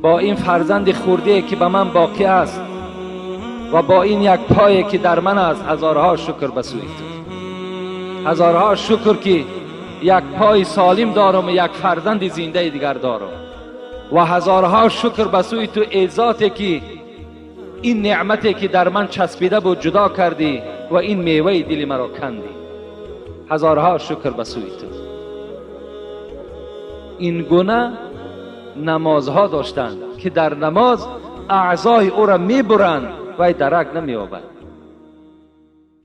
با این فرزند خورده که به من باقی است و با این یک پایی که در من است، هزارها شکر به سوی تو، هزارها شکر که یک پای سالم دارم و یک فرزند زنده دیگر دارم، و هزارها شکر به سوی تو ای ذاتی که این نعمتی که در من چسبیده بود جدا کردی و این میوه دل مرا کندی. هزارها شکر به سوی تو. این گونه نمازها داشتند که در نماز اعضای او را میبرند و درک نمییابد.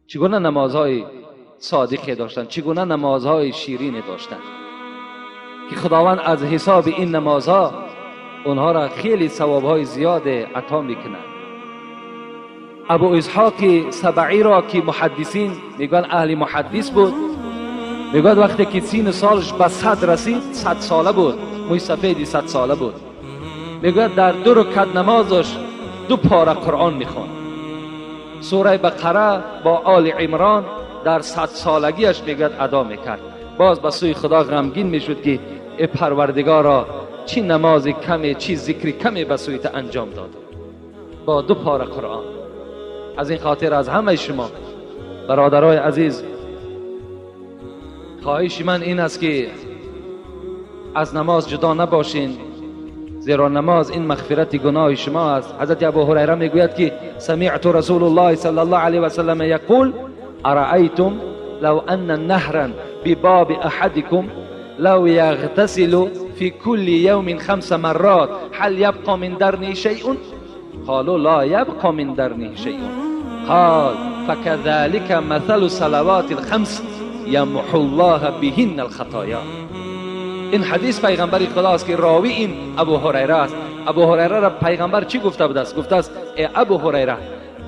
چگونه نمازهای صادقی داشتند، چگونه نمازهای شیرین داشتند که خداوند از حساب این نمازها اونها را خیلی ثوابهای زیاد عطا میکند. ابو اسحاق سبعی را که محدثین میگن اهل محدث بود، میگوید وقتی که سین سالش به 100 رسید، 100 ساله بود، موی سفیدی 100 ساله بود، میگوید در 2 رکعت نمازش 2 پاره قرآن میخواند. سوره بقره با آل عمران در 100 سالگیش میگوید ادا میکرد. باز به سوی خدا غمگین میشد که ای پروردگارا، چی نماز کمی، چی ذکر کمی به سوی ته انجام داد با 2 پاره قرآن. از این خاطر از همه شما برادرای عزیز خواهش من این است که از نماز جدا نباشین، زیرا نماز این مغفرت گناه شما است. حضرت ابو هریره میگوید که سمعت رسول الله صلی الله علیه و سلم یقول ارأیتم لو ان نهرا بباب احدكم لو يغتسل في كل يوم 5 مرات هل يبقى من درنه شيء؟ قالوا لا يبقى من درنه شيء. قال فكذلك مثل صلوات الخمس يمحو الله بهن الخطايا. این حدیث پیغمبر خدا است که راوی این ابو هریره است. ابو هریره را پیغمبر چی گفته بود است؟ گفته است ای ابو هریره،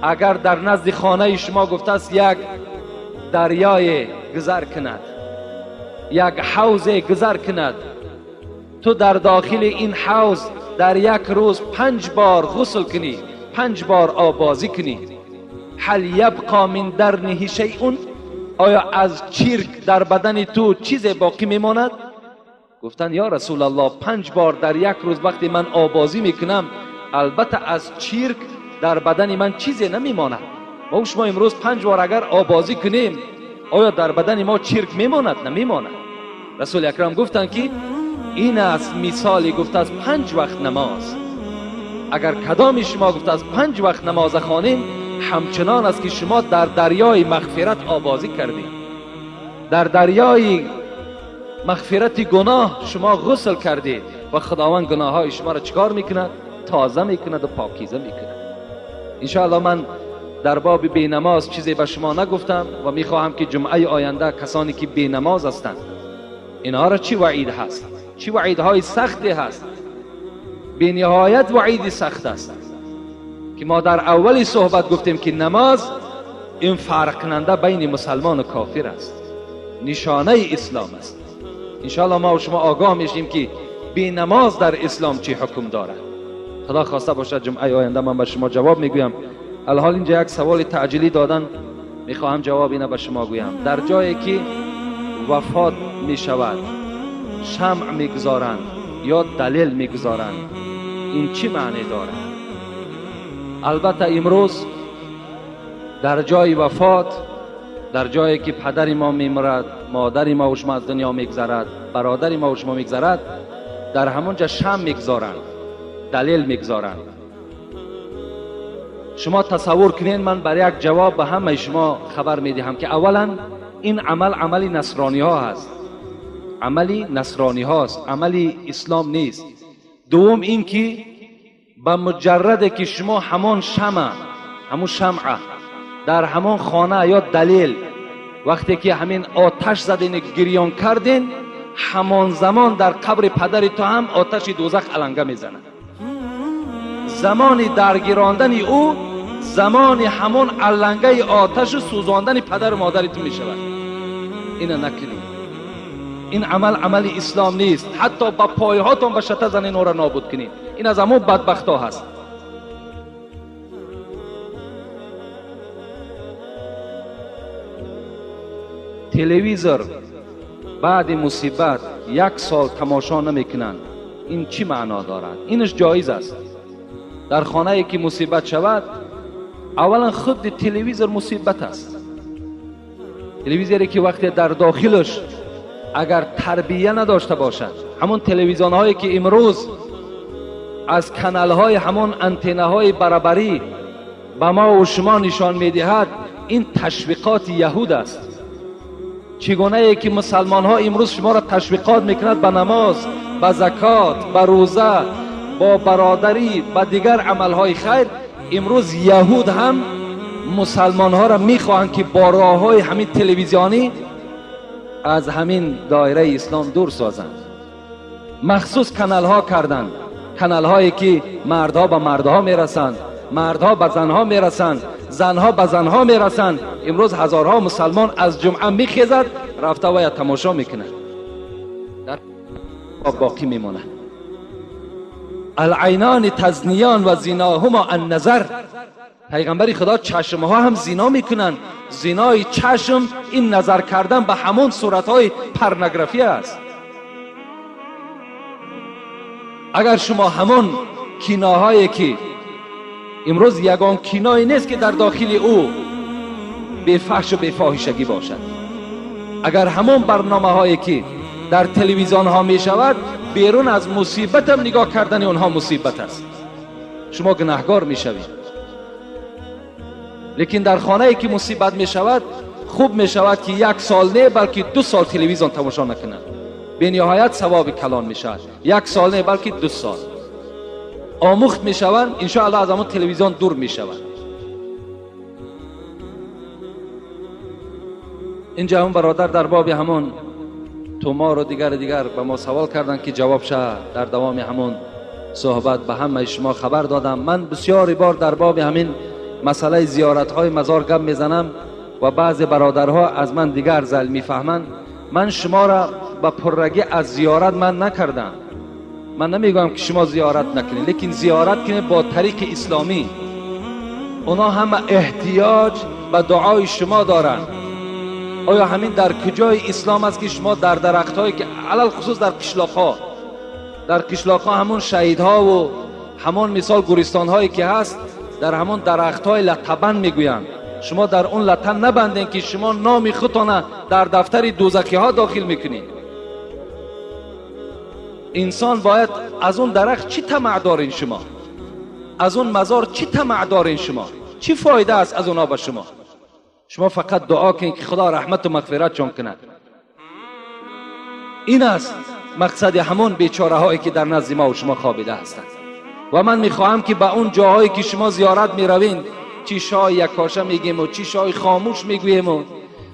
اگر در نزد خانه شما گفته است یک دریای گذر کند، یک حوض گذر کند، تو در داخل این حوض در یک روز 5 بار غسل کنی، 5 بار آبازی کنی، هل یبقا من درنه شیء؟ آیا از چرک در بدن تو چیز باقی میماند؟ گفتن یا رسول الله، 5 بار در یک روز وقتی من آبازی میکنم البته از چرک در بدن من چیزی نمیماند. ما شما امروز 5 بار اگر آبازی کنیم آیا در بدن ما چرک میماند؟ نمیماند. رسول اکرم گفتند که این است مثالی، گفت از 5 وقت نماز. اگر کدام شما گفت از 5 وقت نماز خوانیم، همچنان است که شما در دریای مغفرت آبازی کردید، در دریای مغفرت گناه شما غسل کردید و خداوند گناه های شما را چکار میکند؟ تازه میکند و پاکیزه میکند. انشاءالله من در باب بی نماز چیزی به شما نگفتم و میخواهم که جمعه آینده کسانی که بی نماز هستند اینها را چی وعید هست، چی وعیدهای سختی هست، بی نهایت وعید سخت است که ما در اول صحبت گفتیم که نماز این فرق کننده بین مسلمان و کافر است، نشانه اسلام است. انشاءالله ما و شما آگاه میشیم که بی نماز در اسلام چی حکم دارد. خدا خواسته باشد جمعه آینده من به شما جواب میگویم. الحال اینجا یک سوال تعجیلی دادن، میخواهم جواب اینه به شما گویم. در جایی که وفات میشود شمع میگذارند یا دلیل میگذارند، این چی معنی دارد؟ البته امروز در جای وفات، در جایی که پدر ما میمرد، مادر ما و شما از دنیا میگذرد، برادر ما و شما میگذرد، در همونجا شمع میگذارند، دلیل میگذارند. شما تصور کنین، من برای یک جواب به همه شما خبر میدهم که اولا این عمل عملی نصرانی ها هست، عملی نصرانی هاست، عملی اسلام نیست. دوم این که به مجرد که شما همان شمع، همون شمعه در همان خانه یا دلیل وقتی که همین آتش زدین گریان کردین، همان زمان در قبر پدر تو هم آتش دوزخ علنگه میزنه. زمان درگیراندن او زمان همان علنگه آتش سوزاندن پدر و مادر تو میشود. اینو نکنید، این عمل عمل اسلام نیست. حتی با پایهاتون به شته زنین او را نابود کنید، این از همون بدبخت ها هست. تلویزیون بعد مصیبت 1 سال تماشا نمیکنند، این چی معنا دارد؟ اینش جایز است. در خانه ای که مصیبت شود، اولا خود تلویزیون مصیبت است. تلویزیونی که وقتی در داخلش اگر تربیه نداشته باشد، همون تلویزیون هایی که امروز از کانال های همون انتنه های برابری به ما و شما نشان میدهد، این تشویقات یهود است. چگونه ای که مسلمان ها امروز شما را تشویقات میکند به نماز، به زکات، به روزه، با برادری، به دیگر عمل های خیر، امروز یهود هم مسلمان ها را میخواهند که با راه های همین تلویزیونی از همین دایره اسلام دور سازند. مخصوص کانال ها کردند، کانال هایی که مردها به مردها میرسند، مردها به زنها میرسند، زنها به زنها میرسند. امروز هزارها مسلمان از جمعه میخیزد رفته و یا تماشا میکنه، در باقی میمانه. العینان تزنیان و زیناهما النظر. پیغمبر خدا چشم ها هم زینا میکنن. زینای چشم این نظر کردن به همون صورت های پرنگرافی است. اگر شما همون کیناهایی که امروز یگان کینایی نیست که در داخل او به فحش و به فاحشگی باشد، اگر همون برنامه هایی که در تلویزیون ها می شود، بیرون از مصیبت هم نگاه کردن اونها مصیبت است، شما گناهگار می شوید. لیکن در خانه ای که مصیبت می شود، خوب می شود که 1 سال نه بلکه 2 سال تلویزیون تماشا نکنند، به نهایت ثواب کلان می شود. 1 سال نه بلکه 2 سال آموخت می شوند، انشاءالله از همون تلویزیون دور می شوند. اینجا هم برادر در باب همون تومار و دیگر به ما سوال کردن که جواب شه در دوام همون صحبت به همه شما خبر دادم. من بسیاری بار در باب همین مسئله زیارت های مزار گپ میزنم و بعض برادرها از من دیگر زل میفهمند. من شما را به پررگی از زیارت من نکردم. من نمیگم که شما زیارت نکنید، لیکن زیارت کنید با طریق اسلامی. اونا همه احتیاج به دعای شما دارند. آیا همین در کجای اسلام است که شما در درختهایی که علل خصوص در قشلاق‌ها، در قشلاق‌ها همون شهیدها و همون مثال گورستان‌هایی که هست، در همون درخت‌های لطبند میگویند، شما در اون لطن نبندین که شما نام خودتان در دفتر دوزخی ها داخل میکنین. انسان باید از اون درخت چی طمع دارین شما؟ از اون مزار چی طمع دارین شما؟ چی فایده است از اونا به شما؟ شما فقط دعا کنید که خدا رحمت و مغفرت جان کند. این است مقصد همون بیچاره هایی که در نزد ما و شما خوابیده هستند. و من میخواهم که به اون جاهایی که شما زیارت میروین، چی شای یکاشه میگیم و چی شای خاموش میگوییم و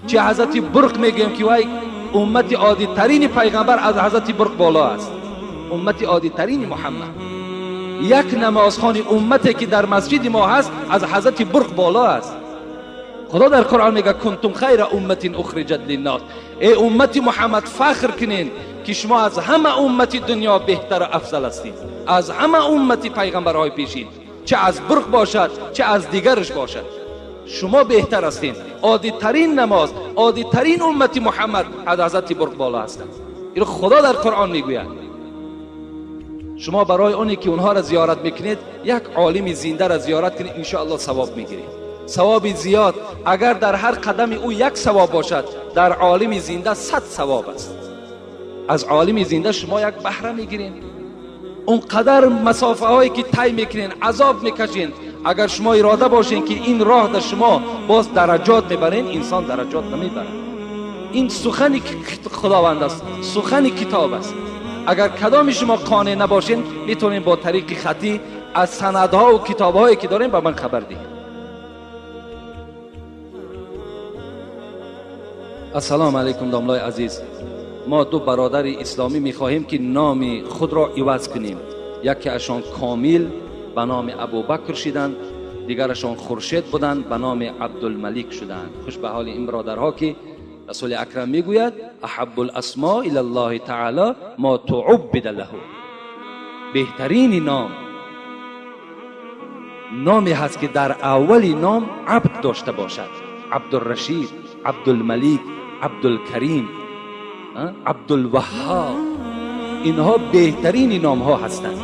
چی حضرت برق میگوییم که وای امت عادی ترین پیغمبر از حضرت برق بالا است، امت عادی ترین محمد. یک نمازخوان امتی که در مسجد ما هست از حضرت برق بالا است. خدا در قرآن میگه کنتم خیر امت اخرجت للناس. ای امت محمد فخر کنین که شما از همه امت دنیا بهتر و افضل هستید، از همه امت پیغمبرهای پیشین، چه از برق باشد چه از دیگرش باشد، شما بهتر هستین. عادی ترین نماز، عادی ترین امت محمد از حضرت برق بالا هستند. این خدا در قرآن میگوید. شما برای اونی که اونها را زیارت میکنید، یک عالم زنده را زیارت کنید، انشاءالله ثواب میگیرید، ثواب زیاد. اگر در هر قدم او یک ثواب باشد، در عالم زنده 100 ثواب است. از عالم زنده شما یک بهره میگیرین. اونقدر مسافه هایی که طی میکنین، عذاب میکشین، اگر شما اراده باشین که این راه در شما باز درجات میبرین، انسان درجات نمیبره. این سخن خداوند است، سخن کتاب است. اگر کدام شما قانع نباشین، میتونین با طریق خطی از سندها و کتابهایی که دارین به من خبر دهید. السلام علیکم داملای عزیز. ما 2 برادر اسلامی میخواهیم که نام خود را عوض کنیم. یکی ازشان کامیل به نام ابوبکر شدند، دیگرشان خورشید بودند به نام عبدالملک شدند. خوش به حال این برادرها که رسول اکرم میگوید احب الاسماء الی الله تعالی ما تعبد له. بهترین نام نامی هست که در اول نام عبد داشته باشد. عبدالرشید، عبدالملک، عبدالکریم، عبدالوهاب، اینها بهترین نام ها هستند.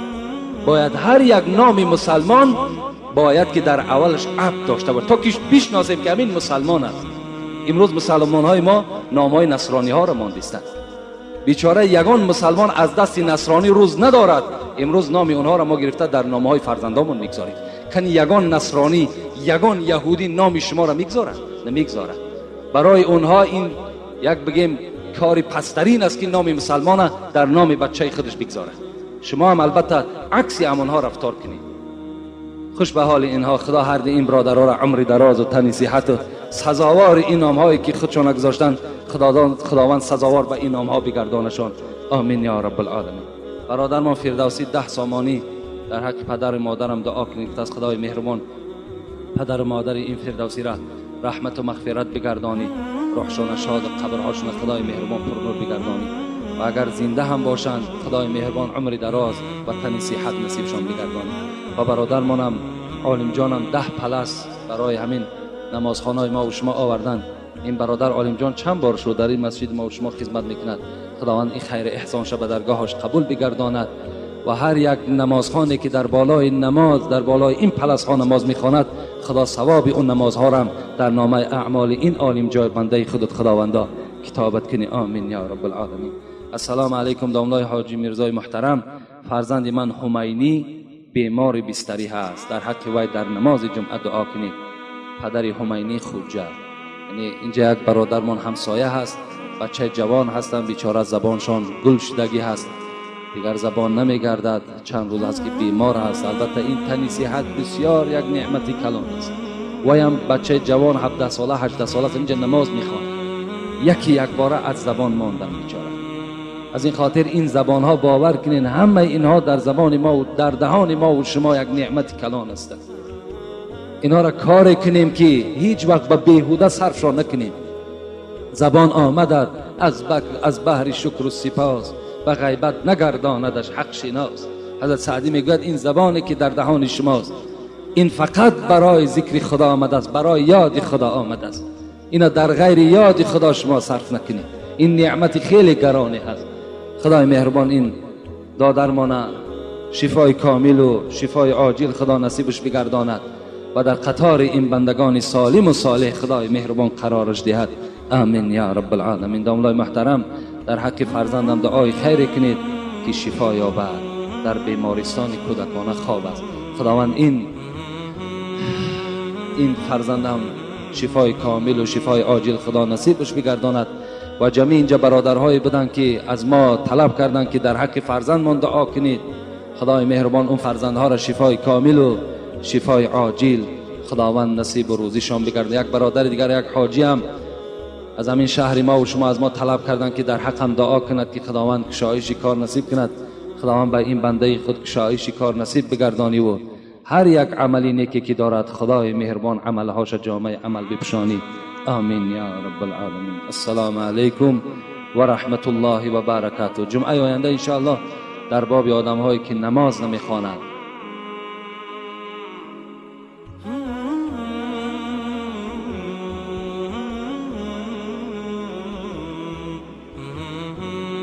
باید هر یک نام مسلمان باید که در اولش عبد داشته باشد تا که بشناسیم که همین مسلمان است. امروز مسلمان های ما نام های نصرانی ها را ماندیستند. بیچاره یگان مسلمان از دست نصرانی روز ندارد. امروز نام اونها را ما گرفته در نام های فرزندامون میگذاریم. کن یگان نصرانی، یگان یهودی نام شما را میگذارد؟ نمیگذارد. برای اونها این یک بگیم کاری پسترین است که نام مسلمان در نام بچه خودش بگذارد. شما هم البته عکس همونها رفتار کنید. خوش به حال اینها. خدا هر دی این برادرها را عمر دراز و تن صحت و سزاوار این نامهایی که خودشان گذاشتن، خداوند سزاوار به این نامها بگردانشان. آمین یا رب العالمین. برادرمان فردوسی 10 سامانی در حق پدر و مادرم دعا کنید از خدای مهربان پدر و مادر این فردوسی را رحمت و مغفرت بگردانی، روحشان شاد، قبرهاشون خدای مهربان پرنور بگردانی. و اگر زنده هم باشند خدای مهربان عمر دراز و تن صحت نصیبشان بگرداند. و برادرمانم عالم جانم 10 پلس برای همین نمازخانه ما و شما آوردن. این برادر عالم جان چند بار شد در این مسجد ما و شما خدمت میکند. خداوند این خیر احسانش به درگاهش قبول بگرداند و هر یک نمازخانه که در بالای نماز، در بالای این پلس ها نماز میخواند، خدا ثواب اون نمازها را در نامه اعمال این عالم جای بنده خودت خداوندا کتابت کنی. آمین یا رب العالمین. السلام علیکم داملای حاجی میرزای محترم، فرزند من همینی بیمار بستری هست، در حق وی در نماز جمعه دعا کنید. پدر همینی خوجه، یعنی اینجا یک برادرمان همسایه هست، بچه جوان هستن، بیچاره زبانشان گل شدگی هست، دیگر زبان نمیگردد، چند روز است که بیمار هست. البته این تنی صحت بسیار یک نعمت کلان است. ویم بچه جوان 17 ساله 18 ساله است، اینجا نماز میخواند، یکی یک باره از زبان ماندن بیچاره. از این خاطر این زبان ها باور کنین همه اینها در زبان ما و در دهان ما و شما یک نعمت کلان است. اینها را کار کنیم که هیچ وقت به بیهوده صرف را نکنیم. زبان آمدد از بحر شکر و سپاس، به غیبت نگرداندش حق شناس. حضرت سعدی میگوید این زبانی که در دهان شماست، این فقط برای ذکر خدا آمده است، برای یاد خدا آمده است. اینا در غیر یاد خدا شما صرف نکنید. این نعمت خیلی گرانی هست. خدای مهربان این دادرمانه شفای کامل و شفای عاجل خدا نصیبش بگرداند و در قطار این بندگان سالم و صالح خدای مهربان قرارش دهد. آمین یا رب العالمین. داملای محترم، در حق فرزندم دعای خیر کنید که شفا یابد، در بیمارستان کودکانه خواب است. خداوند این فرزندم شفای کامل و شفای عاجل خدا نصیبش بگرداند. و جمعی اینجا برادرهایی بودند که از ما طلب کردند که در حق فرزندمان دعا کنید. خدای مهربان اون فرزندها را شفای کامل و شفای عاجل خداوند نصیب و روزیشان بگرداند. یک برادر دیگر، یک حاجی هم از همین شهر ما و شما از ما طلب کردند که در حقم دعا کند که خداوند کشایش کار نصیب کند. خداوند به این بنده خود کشایش کار نصیب بگردانی و هر یک عملی نیکی که دارد خدای مهربان عملهاش جامعه عمل بپوشانی. آمین یا رب العالمین. السلام علیکم و رحمت الله و برکاته. جمعه آینده انشاءالله در باب آدمهایی که نماز نمیخوانند